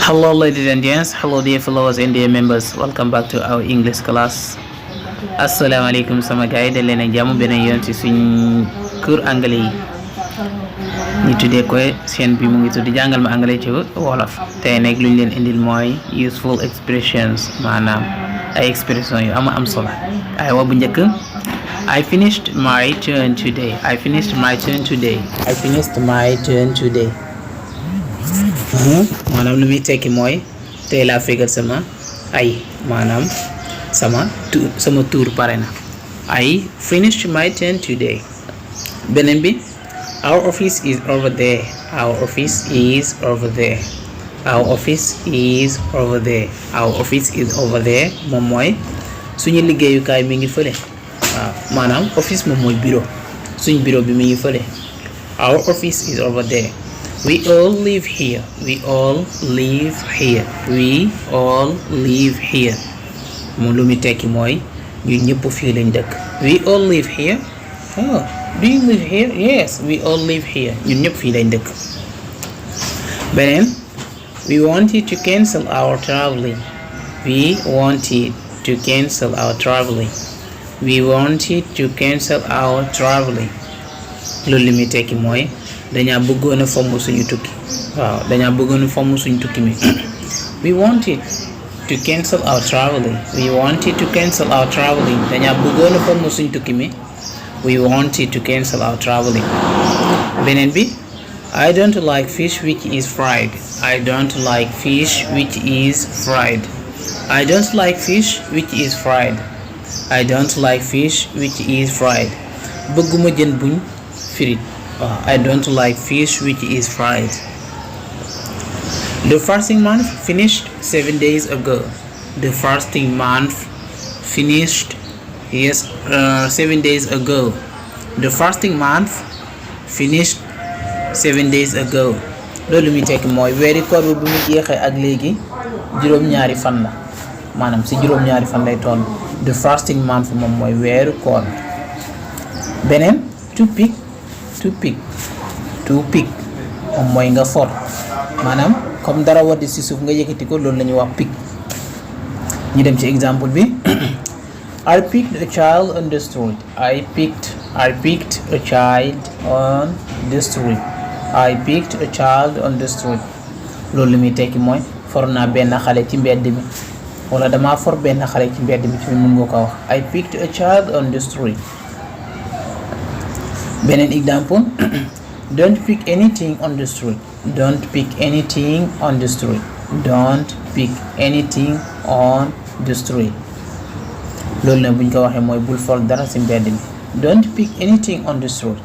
Hello, ladies and gents. Hello, dear followers and dear members. Welcome back to our English class. Assalamualaikum sama gars yi da leen ak jàmm beneen yoon ci suñ cours anglais yi ñu tuddee ko seen bi mu ngi tudd jàngal ma anglais ci wolof. tey nag lu ñu leen indil mooy useful expressions maanaam ay expression yu am solo. ay wa bu njëkk I finished my turn today. I finished my turn today. I finished my turn today. maanaam lu muy tekki mooy tey laa fegal sama ay maanaam sama tour pare na. I finished my turn today. beneen bi our office is over there. Our office is over there. Our office is over there. Our office is over there moom mooy suñu liggéeyukaay mi ngi fële. waaw maanaam office moom mooy bureau suñu bureau bi mi ngi fële. Our office is over there. We all live here. We all live here. We all live here. moom lu muy tekki mooy ñun ñëpp fii lañ dëkk. We all live here. Oh, do you live here? Yes, we all live here. ñun ñëpp fii lañ dëkk. beneen we wanted to cancel our traveling. We wanted to cancel our traveling. We wanted to cancel our traveling. loolu li muy tekki mooy dañaa bëggoon a fomm suñu tukki. waaw dañaa bëggoon a fomm suñu tukki mi. we wanted to cancel our traveling. We wanted to cancel our traveling. dañaa bëggoon a fomm suñu tukki mi. we wanted to cancel our traveling. beneen bi I don't like fish which is fried. I don't like fish which is fried. I don't like fish which is fried. I don't like fish which is fried. bëgguma jën buñ firit. I don't like fish which is fried. The fasting month finished 7 days ago. The fasting month finished 7 days ago. The fasting month finished 7 days ago. loolu mi tekki mooy weeri koor bi mu jeexee ak léegi juróom-ñaari fan la maanaam si juróom-ñaari fan lay toll. The fasting month moom mooy weeru koor. beneen to pick moom mooy nga for maanaam comme dara waddi si suuf nga yëkkati ko loolu la ñuy wax pick. ñu dem ci exemple bi I picked a child on the street. I picked a child on the street. I picked a child on the street. loolu li muy tekki mooy for naa benn xale ci mbedd mi wala dama for benn xale ci mbedd mi ci mën nga ko wax I picked a child on the street. beneen exemple don't pick anything on the street. Don't pick anything on the street. Don't pick anything on the street. loolu nag buñ ko waxee mooy bul for dara ci mbedd mi. Don't pick anything on the street.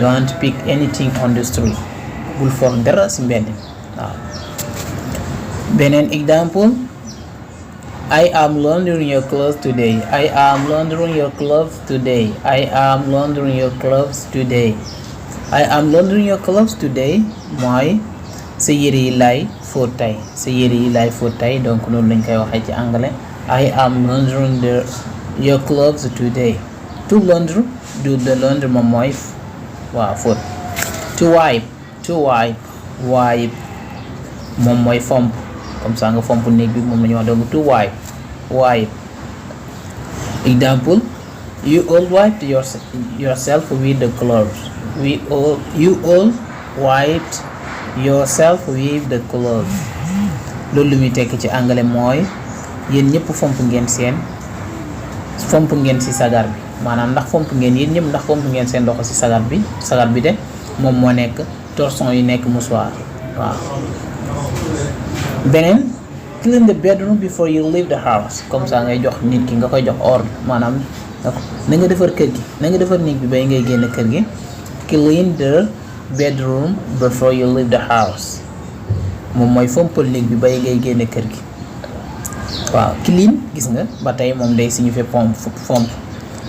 Don't pick anything on the street. bul for dara ci mbedd mi waaw. beneen exemple I am laundering your clothes today. I am laundering your clothes today. I am laundering your clothes today. I am laundering your clothes today mooy sa yére yi laay fóot tey. sa yére yi laay fóot tey donc noonu lañ koy waxee ci anglais. I am laundering your clothes today. To launder do the launder moom mooy waaw fóot. To wipe moom mooy fomp comme ça nga fomp néeg bi moom la ñuy wax donc to wipe. Example you all wiped yourself with the clothes. You all wiped yourself with the clothes. loolu lu muy tekk ci anglais mooy yéen ñëpp fomp ngeen si sagar bi maanaam ndax fomp ngeen yéen ñëpp ndax fomp ngeen seen loxo si sagar bi de moom moo nekk torchon yi nekk mouchoir waaw. beneen clean the bedroom before you leave the house comme ça ngay jox nit ki nga koy jox ordre maanaam na nga defar kër gi na nga defar néeg bi bay ngay génn kër gi. Clean the bedroom before you leave the house moom mooy fompal néeg bi bay ngay génn kër gi waaw. clean gis nga ba tey moom day signifier fomp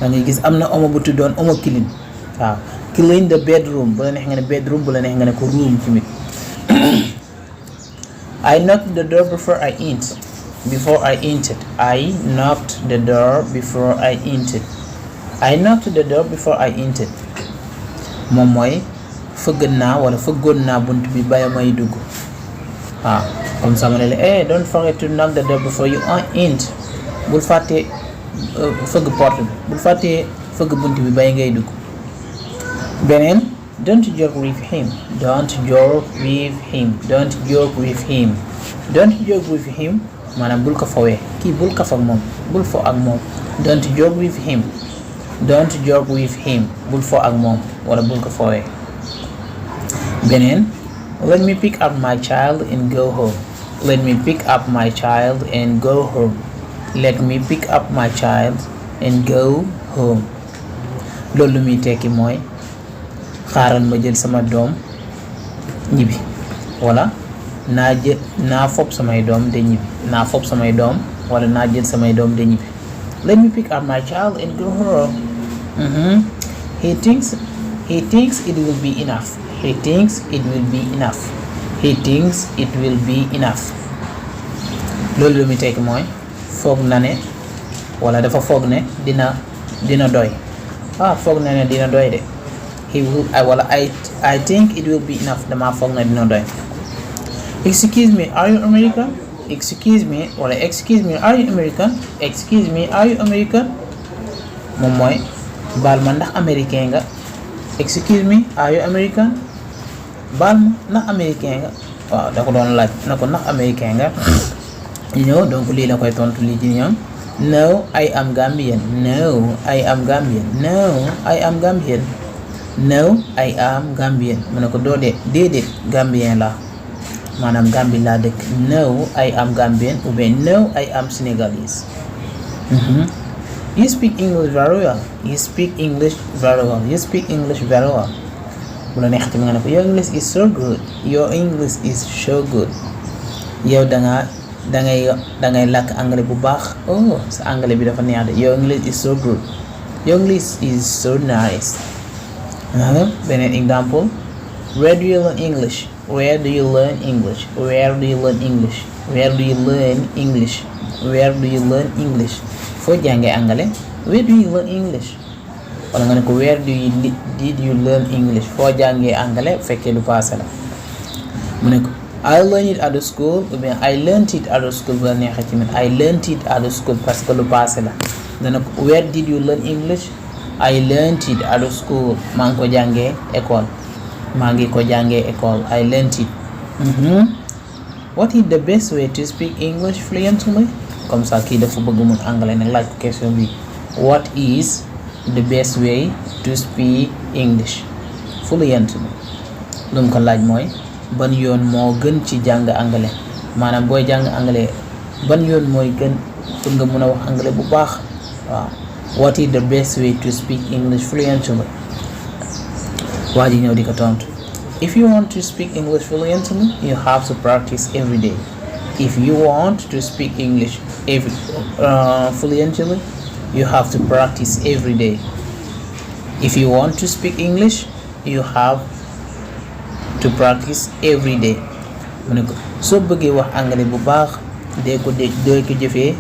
da ngay gis am na omo bu tuddoon omo clean waaw. clean the bedroom bu la neex nga ne bedroom bu la neex nga ne ko room tamit. I knocked the door before I entered. I knocked the door before I entered. I knocked the door before I entered moom mooy fëgg naa wala fëggoon naa bunt bi bàyyi may dugg waaw. comme ça ma ne la don't forget to knock the door before you end. bul fàtte fëgg porte bi, bul fàtte fëgg bunt bi bay ngay dugg. beneen don't joke with him, don't joke with him, don't joke with him, don't joke with him maanaam bul ko fowee, kii bul kaf ak moom, bul fo ak moom. don't joke with him, don't joke with him, bul fo ak moom wala bul ko fowee. beneen let me pick up my child and go home, let me pick up my child and go home, let me pick up my child and go home. loolu muy tekki mooy xaaral ma jël sama doom ñibbi, wala naa fob samay doom de ñibbi, naa fob samay doom wala naa jël samay doom de ñibbi. let me pick up my child and go home. he thinks it will be enough, he thinks it will be enough, he thinks it will be enough. loolu lu muy tekki mooy foog na ne wala dafa foog ne dina doy. foog na ne dina doy de. he will wala I think it will be enough, dama foog na dina doy. excuse me, are you American? excuse me wala excuse me, are you American? excuse me, are you American? moom mooy baal ma ndax américain nga. excuse me, are you American? baal ma ndax américain nga. waaw da ko doon laaj na ko ndax américain nga. donc lii la koy tontu lii ci ñoom. no I am Gambian, no I am Gambian, no I am Gambian, no I am Gambian. mu ne ko déedéet Gambien la, maanaam Gambie laa dëkk. no I am Gambian ou bien no I am Senegalese. you speak English very well, you speak English very well, you speak English very well. bu la neexati nga ne ko your English is so good, your English is so good. yow dangay lakk anglais bu baax. sa anglais bi dafa neex de. your English is so good, your English is so nice. beneen exemple, where do you learn English, where do you learn English, where do you learn English, where do you learn English, where do you learn English. foo jàngee anglais, where do you learn English. wala nga ne ko where did you learn English, foo jàngee anglais fekkee lu passé la. mu ne ko I learned it at the school ou bien I learned it at the school. bu la neexee ci man I learned it at the school parce que lu passé la. dana ko where did you learn English, I learned it at the school. maa ngi ko jàngee école, I learned it. what is the best way to speak English fluently. comme ça kii dafa bëgg mun anglais nag laaj ko question bi. what is the best way to speak English fluently. lu mu ko laaj mooy ban yoon moo gën ci jàng anglais, maanaam booy jàng anglais ban yoon mooy gën pour nga mun a wax anglais bu baax. waaw what is the best way to speak English fluently. waa ji ñëw di ko tontu. if you want to speak English fluently you have to practice every day. if you want to speak English fluently you have to practice every day. if you want to speak English you have to practice every day. mu ne ko soo bëggee wax anglais bu baax dee ko jëfee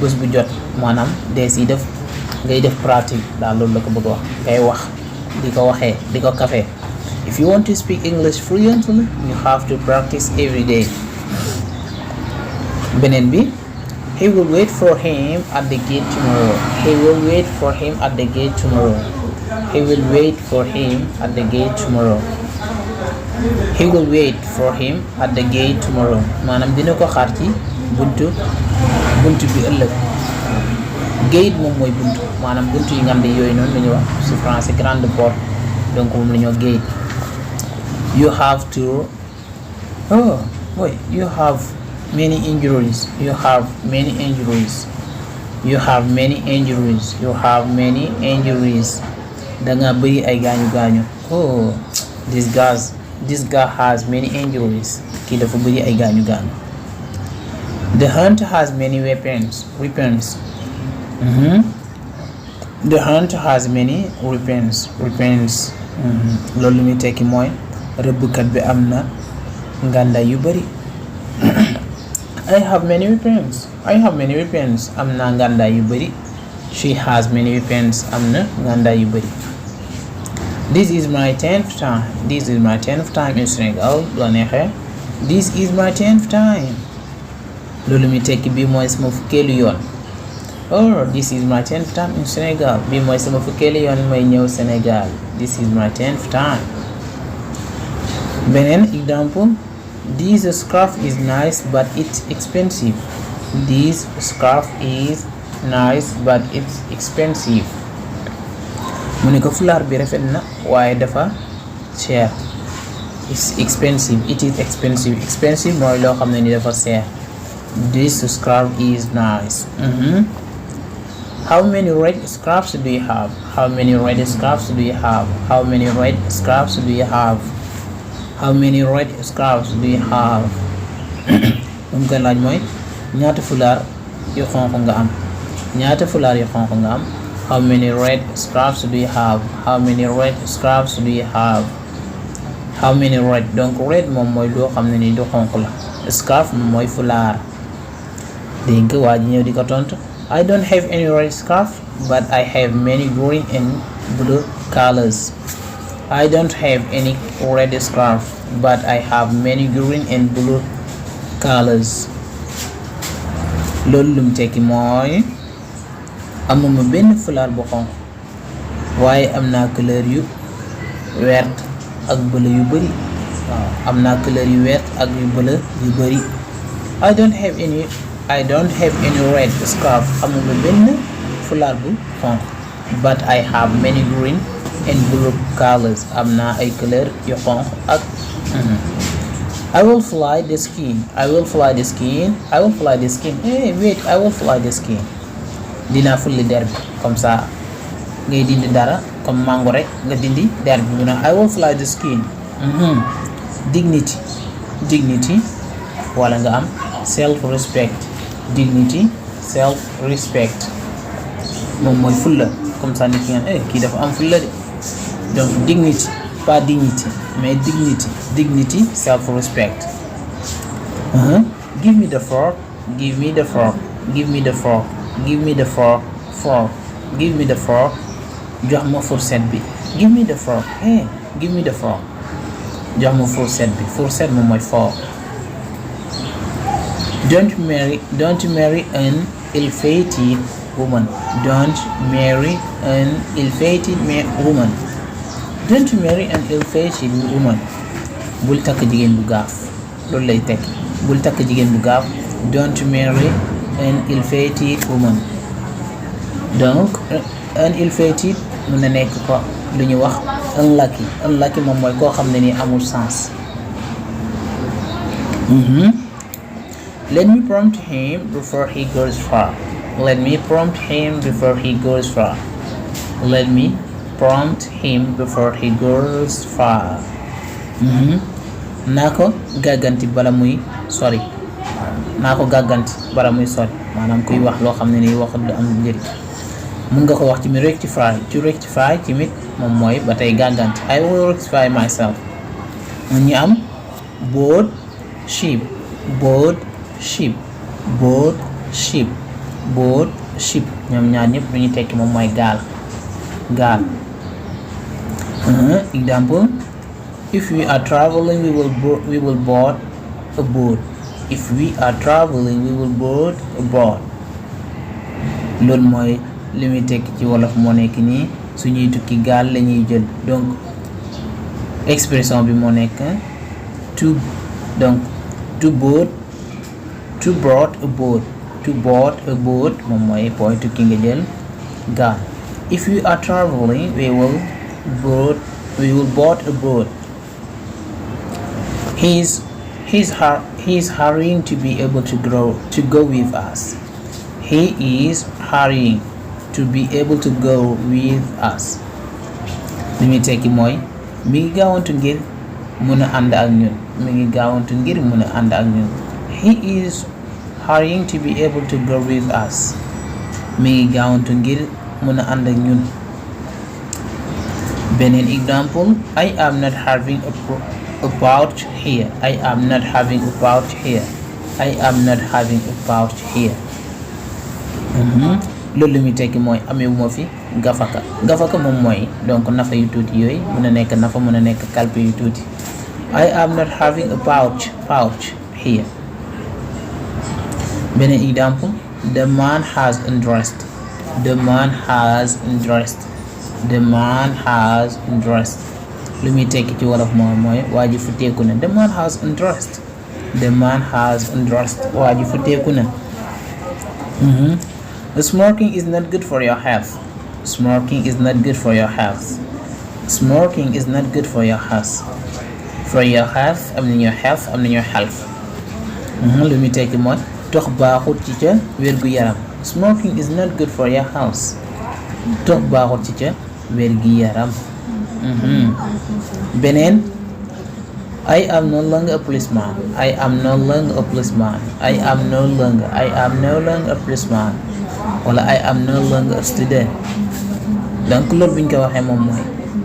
bés bu jot, maanaam dee si def ngay def pratique daal. loolu la ko bëgg wax, ngay wax di ko waxee di ko kafee. if you want to speak English fluently you have to practice every day. beneen bi he will wait for him at the gate tomorrow, he will wait for him at the gate tomorrow, he will wait for him at the gate tomorrow. he will wait for him at the gate tomorrow maanaam dina ko xaar ci buntu bi ëllëg. gate moom mooy buntu, maanaam buntu yi nga xam ne yooyu noonu la ñuy wax ci français grande porte, donc moom la ñuy wax gate. you have to you have many injuries, you have many injuries, you have many injuries, you have many injuries. danga bëri ay gaañu. this guy has many injuries. kii dafa bëri ay gaañu. the hunter has many weapons. the hunter has many weapons. loolu muy tekki mooy rëbbkat bi am na ngàndaay yu bëri. I have many weapons, am na ngàndaay yu bëri. she has many weapons, am na ngàndaay yu bëri. this is my 10th time in Senegal. la neexee This is my 10th time. loolu mi tekki bii mooy sama fukkeelu yoon. Or this is my 10th time in Senegal. Bii mooy sama fukkeelu yoon may ñëw Sénégal. This is my 10th time. Beneen example. This scarf is nice but it's expensive. This scarf is nice but it's expensive. mu ne ko fulaar bi rafet na waaye dafa cher. It's expensive. It is expensive. Expensive mooy loo xam ne ni dafa cher. This scarf is nice. How many red scarves do you have? How many red scarves do you have? How many red scarves do you have? How many red scarves do you have? mu koy laaj mooy ñaata fulaar yu xonq nga am. ñaata fulaar yu xonq nga am. How many red scarves do you have? How many red scarves do you have? How many red, donc red moom mooy loo xam ne ni du xonq la. Scarf moom mooy fulaar. dégg nga waa ji ñëw di ko tontu. I don't have any red scarf but I have many green and blue colors. I don't have any red scarf but I have many green and blue colors. loolu lum tekki mooy amuma benn fulaar bu xonq waaye am naa couleur yu vert ak bleu yu bari. waaw am naa couleur yu vert ak yu bleu yu bari. I don't have any red scarf. amuma benn fulaar bu xonq but I have many green and blue colors. am naa ay couleur yu xonq ak I will fly the skin. I will fly the skin. I will fly the skin. Hey, wait, I will fly the skin. dinaa fulli der bi comme ça ngay dindi dara comme mango rek nga dindi der bi mu ne I will fly the skin. Dignity wala nga am self respect. Dignity self respect moom mooy fulla comme ça nit ki nga kii dafa am fulla de. donc dignity pas dignity mais dignity self respect. Give me the fork. Give me the fork. Give me the fork. Give me the fork. Give me the fork. jox ma fourchette bi. Give me the fork. Hey, give me the fork. jox ma fourchette bi. Fourchette moom mooy fork. Don't marry an ill-fated woman. Don't marry an ill-fated woman. Don't marry an ill-fated woman. bul takk jigéen bu gaaf. loolu lay tekki. bul takk jigéen bu gaaf. Don't marry an ill-fated woman. donc an ill-fated mën na nekk ko lu ñu wax unlucky moom mooy koo xam ne ni amul sens. Let me prompt him before he goes far. Let me prompt him before he goes far. Let me prompt him before he goes far. naa ko gàgganti bala muy sori. maanaam kuy wax loo xam ne ni wax du am njëriñ. mun nga ko wax ci mi rectify. to rectify ci mit moom mooy ba tey gàgganti. I will rectify myself. ñu am boat sheep. ñoom ñaar ñëpp lu ñu tekki moom mooy gaal. Example. If we are traveling we will board a boat. If we are traveling we will board a boat. loolu mooy li muy tekki ci wolof moo nekk nii suñuy tukki gaal la ñuy jël. donc expression bi moo nekk to board a boat moom mooy booy tukki nga jël gaal. If we are traveling we will board a boat. He's hurrying to be able to go with us. He is hurrying to be able to go with us. li muy tekki mooy mi ngi gaawantu ngir mën a ànd ak ñun. He is hurrying to be able to go with us. mi ngi gaawantu ngir mën a ànd ak ñun. beneen example. I am not having a pouch here. loolu mi tekki mooy amee moo fi gafaka moom mooy donc nafa yu tuuti yooyu mën a nekk nafa mën a nekk kalpe yu tuuti. I am not having a pouch here. Beneen example, the man has undressed. The man has undressed. The man has undressed. Lu muy tekki ci wolof mooy waa ji futteeku na. The man has undressed. The man has undressed. waa ji futteeku na. Smoking is not good for your health. Smoking is not good for your health. Smoking is not good for your health. For your health am na your health am na your health. Lu muy tekki mooy tox baaxut ci ca wérgu yaram. Smoking is not good for your health. Tox baaxut ci ca wérgu yaram. Beneen, I am no longer a policeman. I am no longer a policeman. I am no longer a policeman. wala I am no longer a student. donc loolu bu ñu ko waxee moom mooy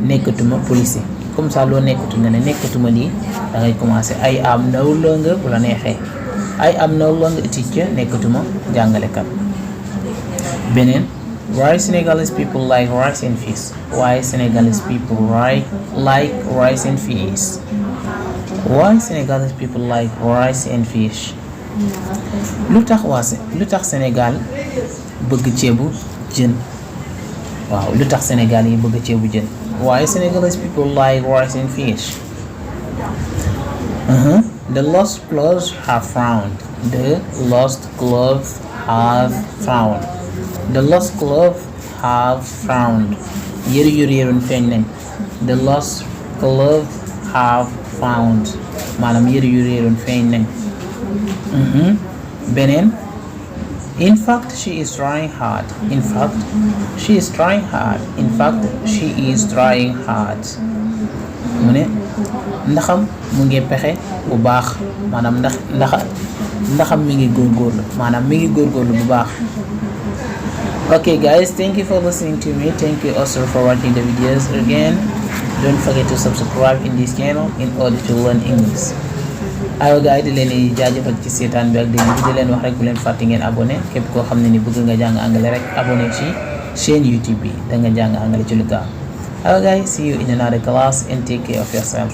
nekkatuma policier comme ça loo nekkatu nga ne nekkatuma lii da ngay commencer I am no longer bu la neexee. I am no longer a teacher nekkatuma jàngalekat. Beneen, why Senegalese people like rice and fish? Why Senegalese people like rice and fish? Why Senegalese people like rice and fish? lu tax Sénégal bëgg ceebu jën. waaw lu tax Sénégal yi bëgg ceebu jën. Why Senegalese people like rice and fish? The lost clothes have found. The lost clothes have found. The lost clothes have found. yëre yu réeroon feeñ nañ. The lost clothes have found. maanaam yëre yu réeroon feeñ nañ. Beneen, in fact she is trying hard. In fact she is trying hard. In fact she is trying hard. mu ne ndaxam mu ngi pexe bu baax maanaam ndaxam mi ngi góorgóorlu maanaam mi ngi góorgóorlu bu baax. Okay guys, thank you for listening to me. Thank you also for watching the videos. Again, don't forget to subscribe in this channel in order to learn English. aywa gars yi di leen jaajëfal ci seetaan bi ak déglu bi di leen wax rek bu leen fàtte ngeen abonné képp koo xam ne ni bëgg nga jàng anglais rek abonné ci chaîne YouTube bi da nga jàng anglais ci lu gaaw. aywa gars yi, see you in another class and take care of yourself.